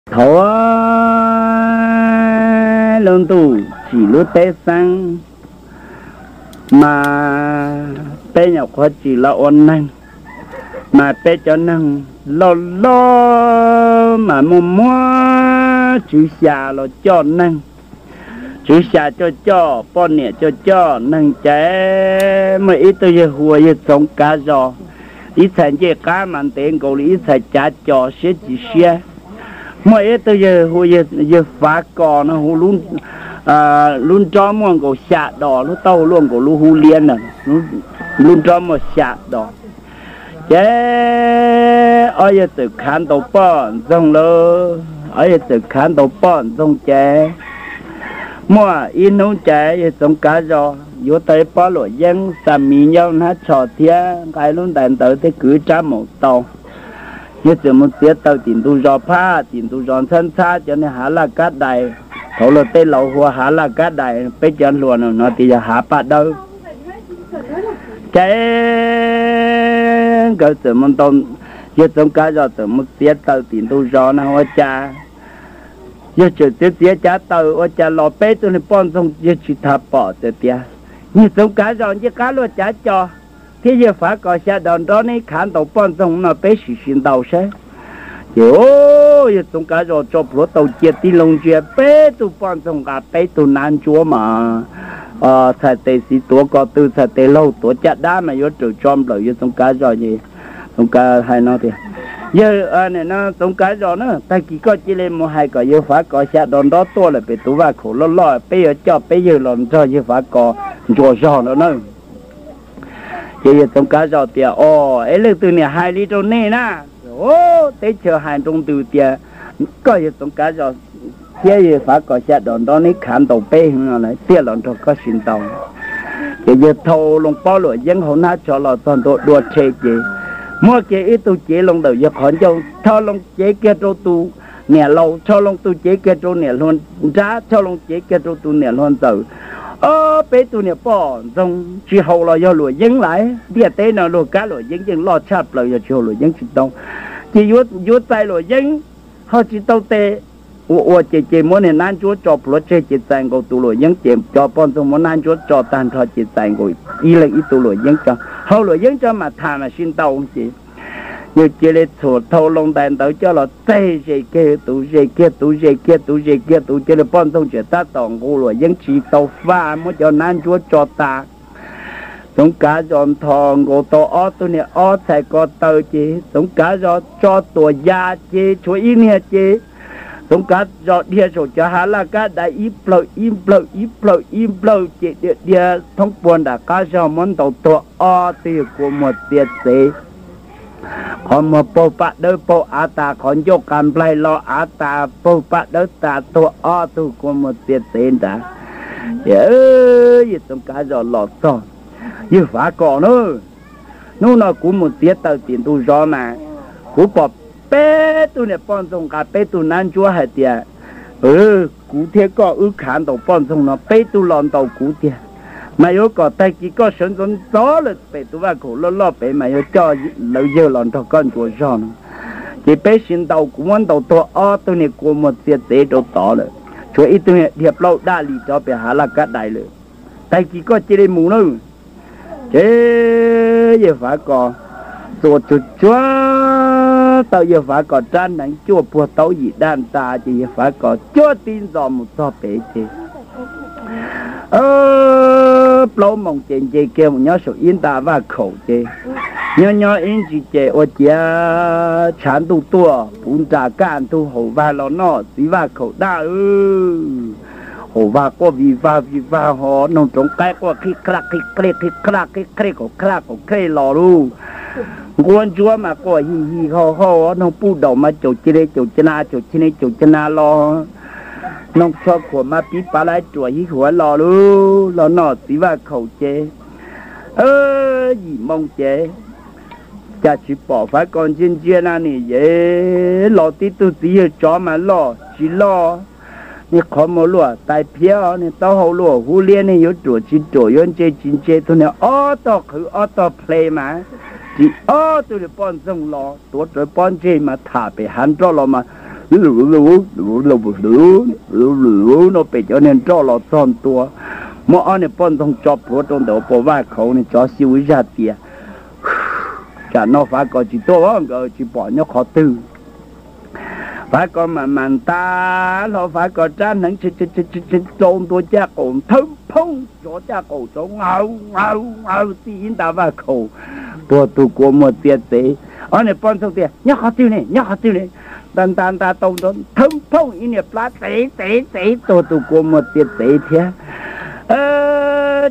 Thaum lub ntuj tsim lub teb xeeb, mas peb nyuam qhuav tsim los ua neeg, mas peb cov neeg loj loj mas muaj muab tswv xya los coj neeg. Tswv xya coj coj, poj niam coj coj neeg ces muaj ib tug yawg hu ua yawg Txoov Kav Zos, ib txhais ncej qab mas ntev nkaus li ib txhais cav co siab tsis siab. Muaj ib tug yawg hu ua yawg Fav Kos no, hu lub nrob muaj nkaus xya dos, lub taub hau luaj nkaus lub hub liab ntag, lub nrob muaj xya dos. Ces ob yawg txawm khav ntaus poj ntxoog lawm, ob yawg txawm khav ntaus poj ntxoog ces muaj ib hnub ces yawg Txoov Kav Zos yuav tau ib pob luam yeeb xa miv nyob hnab tsho thiab nqa lub ntais ntawd thiab kwv rab maum tau. Yawg txawm mus txiav taws tim ntug zos phab, tim ntug zos ntxhab ntxhab cov niag hav laj kab dais, thaum luag tej laus hu ua hav laj kab dais, peb cov hluas no hnov tias yog hav paj dawb. Ces nkawd txawm mus ntaus, yawg Txoov Kav Zos txawm mus txiav taws tim ntug zos na ua cas, yawg tseem txiav txiav cav taws ua cas los peb tug niag poj ntxoog yawg tsis tas pom txawm tias, Yawg Txoov Kav Zos ncej qab luaj cav co thiab yawg Fav Kos xya dos nrob neb khav ntaus poj ntxoog no peb sim sim ntaus saib. Ces yawg Txoov Kav Zos tso plhuav taus cia tib loo ntsia peb tug poj ntxoog nqa peb tug nab ntsuab mas txhais tes xis tuav ko tw, txhais tes laug tuav caj dab mas yuav raws tso nplawm yawg Txoov Kav Zos ces Txoov Kav hais no tias, Yawg, Txoov Kav Zos na, tag kis koj cia li mus hais kom yawg Fav Kos xya dos nrob tuaj lawm pem tus vaj khaum loj loj, peb yuav coj peb yawg los nrog yawg Fav Kos ntsuas zog no na. Ces yawg Txoov Kav Zos tias, Os, es leej twg niam hais li rau nej na? Teb chaws hais nroo ntws tias koj yawg Txoov Kav Zos thiab yawg Fav Kos xya dos nrob neb khav ntaus peb heev no lawv thiaj los nrog koj sim ntaus. Ces yawg thau loo pob luam yeeb hauv hnab tsho los txog ntua dua rhe ces muab kiag ib tug cev loo ntawm yawg qhov ncauj, rho loo cev kiag rau tus niam laus, rho loo tus cev kiag rau niam hluas nrab, rho loo cev kiag rau tus niam hluas ntxawm. Ob peb tug niam poj ntxoog tsis haus los yog luam yeeb lawm, ntiaj teb no luag kab luam yeeb yeej loj tshaj plaws, yog tsis haus luam yeeb tsis tau. Ces yuav txais luam yeeb ho tsis tau tes, ua ua ces ces muab niag nab ntsuab tso plhuav tseg ces txais nkaus tus luam yeeb ces cov poj ntxoog muab nab ntsuab tso tag nrho ces txais nkaus ib leeg ib tug luam yeeb tso, haus luam yeeb tso mam tham mam sib ntaus ces yawg cia li txhuam thau loo ntais ntawd coj los txeg ze kiag tus ze kiag tus ze kiag tus ze kiag tus, cia li poj ntxoog tseem tab tom nqus luam yeeb tsis tau faj, muab cov nab ntsuab tso tas. Txoov Kav Zos nthos nkaus tau ob tug niag ob txhais ko taw ces Txoov Kav Zos tso tuam ya ces tshuav ib niag ces Txoov Kav Zos dhia saum cov hav laj kab dais ib plawg ib plawg ib plawg ib plawg ces dhia dhia thoob puag nram qab zog muab ntaus tuag ob tug yawg kua muag txia txev. Qhov muag paug paj dawb paug av tas, qhov ncauj qa nplaig los av tas paug paj dawb tas, tuag ob tug kua muag txia txev nrad. Ces yawg Txoov Kav Zos los txog, Yawg Fav Kos na, hnub no kuv mus txiav taws tim ntug zos mas kuv pom peb tug niag poj ntxoog nqa peb tug nab ntsuab hais tias kuv thiab koj wb khav ntaus poj ntxoog no peb tug los ntaus kuv tiag, mas yuav kom tag kis koj sawv ntxov ntxov lawm pem tus vaj khaum loj loj pem mas yuav coj lawv yawg los nrog koj ntsuas zog no. Ces peb sib ntaus, kuv muab ntaus tuag ob tug niag kua muag txia txev rau tod lawm, tshuav ib tug niag dhia plaub daj li rov pem hav laj kab dais lawm. Tag kis koj cia li mus nawb. Ces yawg Fav Kos txuas tsuag tsuag tau yawg Fav Kos rab hneev cuaj puag taub yim daj ntas ces yawg Fav Kos cuab tib ntxos mus txog pem ces plaub moos ces nce kiag mus nyob saum ib nta vaj khaum ces nyob nyob ib ntsis ces ua ciav tshav ntuj tuaj puv nras kaj ntug haum vag los noj txiv vaj khaum daj. Haum vag quaj vij vag vij vag ho noog roov qaib quaj qhib qhaj qhib qhaj qhib qhaj qhib qhaj qaum qhaj qaum qhaj los lauj. Nquab ntsuab mas quaj hij hij hau hau, noog puj daum mas caum ci ne caum ci na caum ci ne caum ci na los, noog tsho khuam mas pib pav laib ruam hib huav los lauj. Los noj txiv vaj khaum ces yim moo ces cas tsis pom Fav Kos ntsia ntsia na nim yev los tib tug txiv yawg tsov mas loj tsis loj, niag qhov muag luaj tais phiab, niag taub hau luaj hub liab, niag yuav ruam tsis ruam yuav ntse tsis ntse, tug niag ob tog qhwv ob tog ple mas ris ob tug niag poj ntxoog los tuav rawv pob ntseg mas tham pem hav nroj los mas Lub no pem cov niag nroj los txog ntua, muab ob niag poj ntxoog tso plhuav rau ntawm ua pov vaj khaum, niag tsov xyu zaj tias, tsam no Fav Kos tsis tuaj, nkawd tsis pom nyob qhov twg. Fav Kos mam mam nta hlo Fav Kos rab hneev rau ntua caj qaum, thawb phooj, tsov caj qaum tsov nqaws nqaws nqaws txij ib nta vaj khaum, tuag tus kua muag txia txev. Ob niag poj ntxoog tias, nyob qhov twg ne, nyob qhov twg ne? Nta nta nta tau nrov, thawb phooj, ib niag plab txev txev txev, tuag tus kua muag txia txev thiab.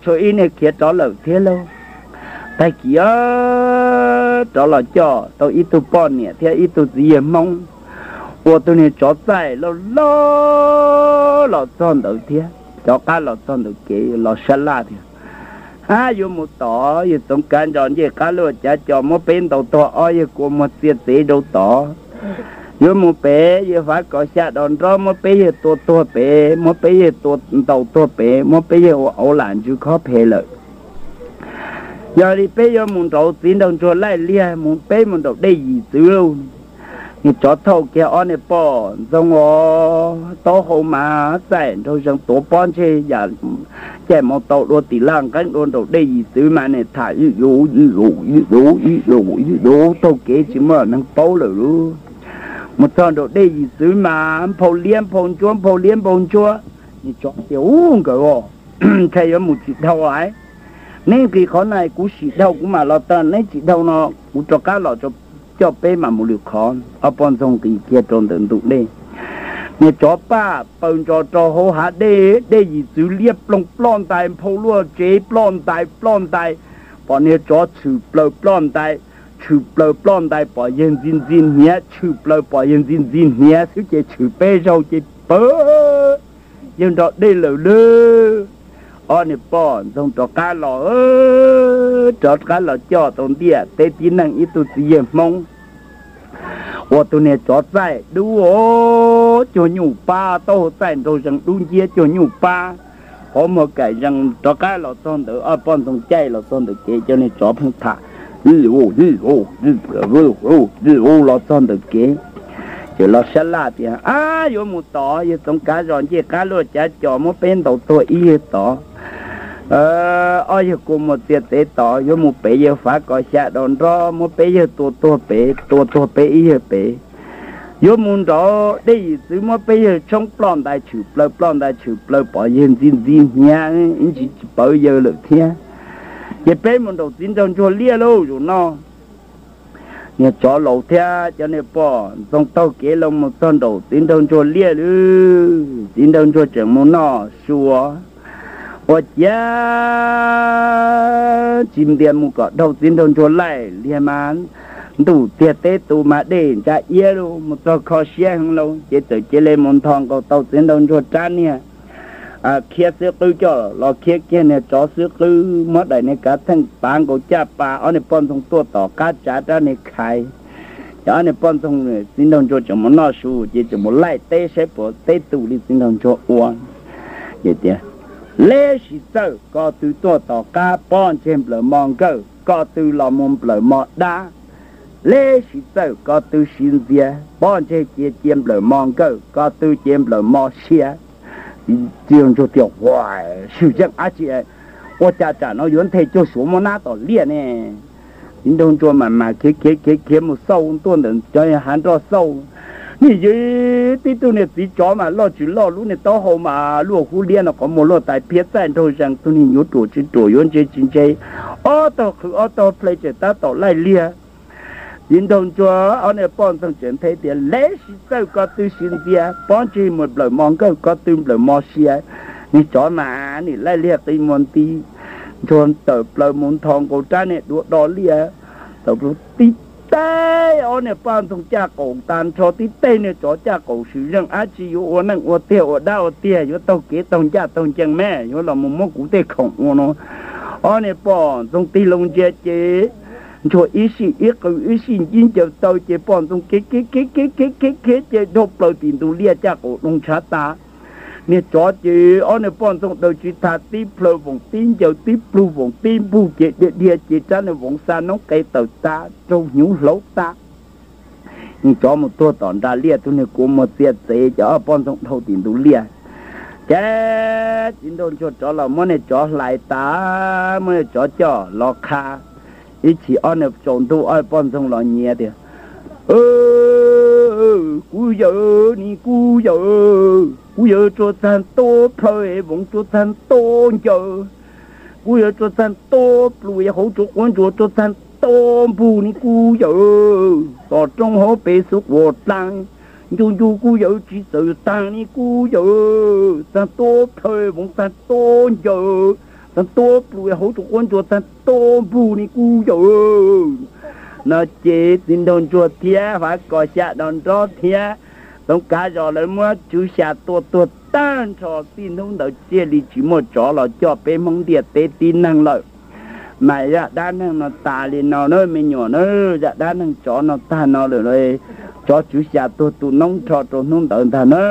Tshuav ib niag khiav rov lawm thiab lauj. Tag kis rov los coj tau ib tug poj niam thiab ib tug txiv yawg Hmoob, ua tus niag tsov txaij loj loj los txog ntawd thiab, rov qab los txog ntawm kev los sab laj tias, ab, yuav mus tod, yawg Txoov Kav Ntsos ncej qab luaj cav co muab peb ntaus tuag, ob yawg kua muag txia txev rau tod. Yuav mus pem, yawg Fav Kos xya dos nrob muab peb yawg tua tuag pem, muab peb yawg tua ntaus tuag pem, muab peb yawg ua auv lam ntsws khob phem lawm. Yog li peb yuav mus nraud, txiv nraug ntsuag laij liag, mus peb mus nraum dej Yim Txwv lauj. Niag tsov thauj kiag ob niag poj ntxoog os, taub hau mas txaij nraug zees tuav pob ntseg yam caij maus taus dua tim laj nqeeb dua nraum dej Yim Txwv mas niag tham ib lus ib lus ib lus ib lus ib lus taug kev tsis muaj neeg paub lawm lauj. Mus txog nraum dej Yim Txwv mas nphau liab nphau ntsuab nphau liab nphau ntsuab. Niag tsov tias, ub, nkawd os, ntshai yuav mus tsis dhau lawm. Neb nqis qhov na kuv sim dhau kuv mam los tau, neb tsis dhau no kuv rov qab los coj peb mam mus lwm qhov. Ob poj ntxoog nqis kiag rau ntawm ntug dej, niag tsov paj paws ntsos rau hauv hav dej, dej Yim Txwv liab ploog ploj ntais, nphau luaj tsev ploj ntais ploj ntais, pom niag tsov tshwm plaws ploj ntais, tshwm plaws ploj ntais pom yawg ntxi ntxi hniav, tshwm plaws pom yawg ntxi ntxi hniav xwb ces tshwm peb zaug ces pawg yawg nrog dej lawm lauj. Ob niag poj ntxoog rov qab los, rov qab los coj tau ntiaj teb tib neeg ib tug txiv yawg Hmoob ua tus niag tsov txaij dub cuag nyuj pab, taub hau txaij nraug zees dub nciab cuag nyuj pab, qhov muag kaim zees rov qab los txog ntawd, ob poj ntxoog caij los txog ntawm kev, cov niag tsov pheej tham los txog ntawm kev, ces los sab laj tias, ab, yuav mus tod, yawg Txoov Kav Zos ncej qab luaj cav co muab peb ntaus tuag ib yawg tod, ob yawg kua muag txia txev tod, yuav mus pem, yawg Fav Kos xya dos nrob muab peb yawg tua tuag pem, tua tuag peb ib yawg pem. Yuav mus nraud dej Yim Txwv muab peb yawg tshoob ploj ntais tshwm plaws, ploj ntais tshwm plaws pom yawg ntxi ntxi hniav ib ntsis tsis pawv yawg lawm thiab. Ces peb mus nraum txiv nraug ntsuag liaj lauj zaum no. Niag tsov laus thiab cov niag poj ntxoog taug kev los mus txog nraum txiv nraug ntsuag liaj lauj, txiv nraug ntsuag tseem mus noj su, ua ciav tsis ntias mus kom dhau txiv nraug ntsuag laij liag mas ntuj tiag teb tu mas dej ntsa iab lauj, mus txog kho siab heev lauj, ces txawm cia li mus nthos nkaus tau txiv nraug ntsuag rab niag khiab xwb qwb coj los khiab kiag niag tsov xwb qwb, muab daim niag kav theej pav nkaus caj pas, ob niag poj ntxoog tuaj tom qab tsav rab niag khaiv. Ces ob niag poj ntxoog, txiv nraug ntsuag tseem mus noj su ces tseem mus laij teb saib puas teb tus li txiv nraug ntsuag ua. Ces tias, leb sis txawj ko tw tuaj tom qab, pob ntseg nplawm mos nkawj, ko tw los mus nplawm mos dab. Leb sis txawj ko tw siv ntxias, pob ntseg cia cia nplawm mos nkawj, ko tw cia nplawm mos sia. Txiv nraug ntsuag tias, ua, swm zeej dab tsi, ua cas tsam no yuav nthe cuag suav muab nab tom liaj ne? Txiv nraug ntsuag mam mas khiav khiav khiav khiav mus xauj tuaj ntawm cov hav nroj xauj. Niag yawg, tib tug niag txiv tsov mas loj tsis loj, lub niag taub hau mas luaj hub liab no, qhov muag luaj tais phiab, txaij nraug zees, tug niag yuav ruam tsis ruam, yuav ntse tsis ntse, ob tog qhwv ob tog ple tseem tab tom laij liag. Txiv nraug ntsuag ob niag poj ntxoog tseem nthe tias, leb sis txawj ko tw siv ntxias, pob ntseg mus nplawm mos nkawj, ko tw nplawm mos sia. Niag tsov mas nim laij liag qi muag nti, ntsuag tawm plaws mus nthos nkaus rab niag duav do liaj, tawm plaws tib teg ob niag poj ntxoog caj qaum tas nrho, tib teg niag tsov caj qaum, swm zeej dab tsi yuav ua neej ua tiag ua dab ua tiag, yuav taug kev taug ncaj taug ncees me, yuav los mus muab kuv tej khoom ua no. Ob niag poj ntxoog tig loo ntsia ces ntsuag ib sij ib qw ib sij ntsib ncaws taw ces poj ntxoog khiav khiav khiav khiav khiav khiav khiav ces dhau plaws tim ntug liaj caj qaum doo ntshav tas. Niag tsov ces ob niag poj ntxoog daws tsis tas tib plhaw voom tib ncaws tib plug voom tib npug ces dhia dhia ces rab niag voov xa noob qe tawm tas raug hnyuv hlauv tas. Tsov mus tuag tom nram liaj, tus niag kua muag txia txev, cov ob poj ntxoog dhau tim ntug liaj. Ces txiv nraug ntsuag rov los muab niag tsov hlais tas, muab niag tsov coj los qha. Ib chim ob niag tsaus ntuj, ob poj ntxoog los nyiav tias, Kuv yawm, ni kuv yawm, kuv yawm tsuas txag ntua plhaw, voov tsuas txag ntua ncaws, kuv yawm tsuas txag ntua plua, hauv tsuas quav ntsuas tsuas txag ntua npug, ni kuv yawm, tom roob hauv pes xub quas dlaag, ncu ncu kuv yawm tsis txawm taag, ni kuv yawm txag ntua plhaw, voov txag ntua ncaws, txag ntua plua, hauv tsuas quav ntsuas txag ntua npug, ni kuv yawm. No ces txiv nraug ntsuag thiab Fav Kos xya do nrob thiab Toov Kav Zos lawv muab Tswv Xya tua tuag tag nrho. Txij hnub ntawd thiaj li tsis muaj tsov los coj peb Hmoob ntiaj teb tib neeg lawm. Mas zaj dab neeg no tas li no na me nyuam na. Zaj dab neeg tsov no tag no lawm. Tsov Tswv Xya tuag tu noob nrho rau hnub ntawd ntag na.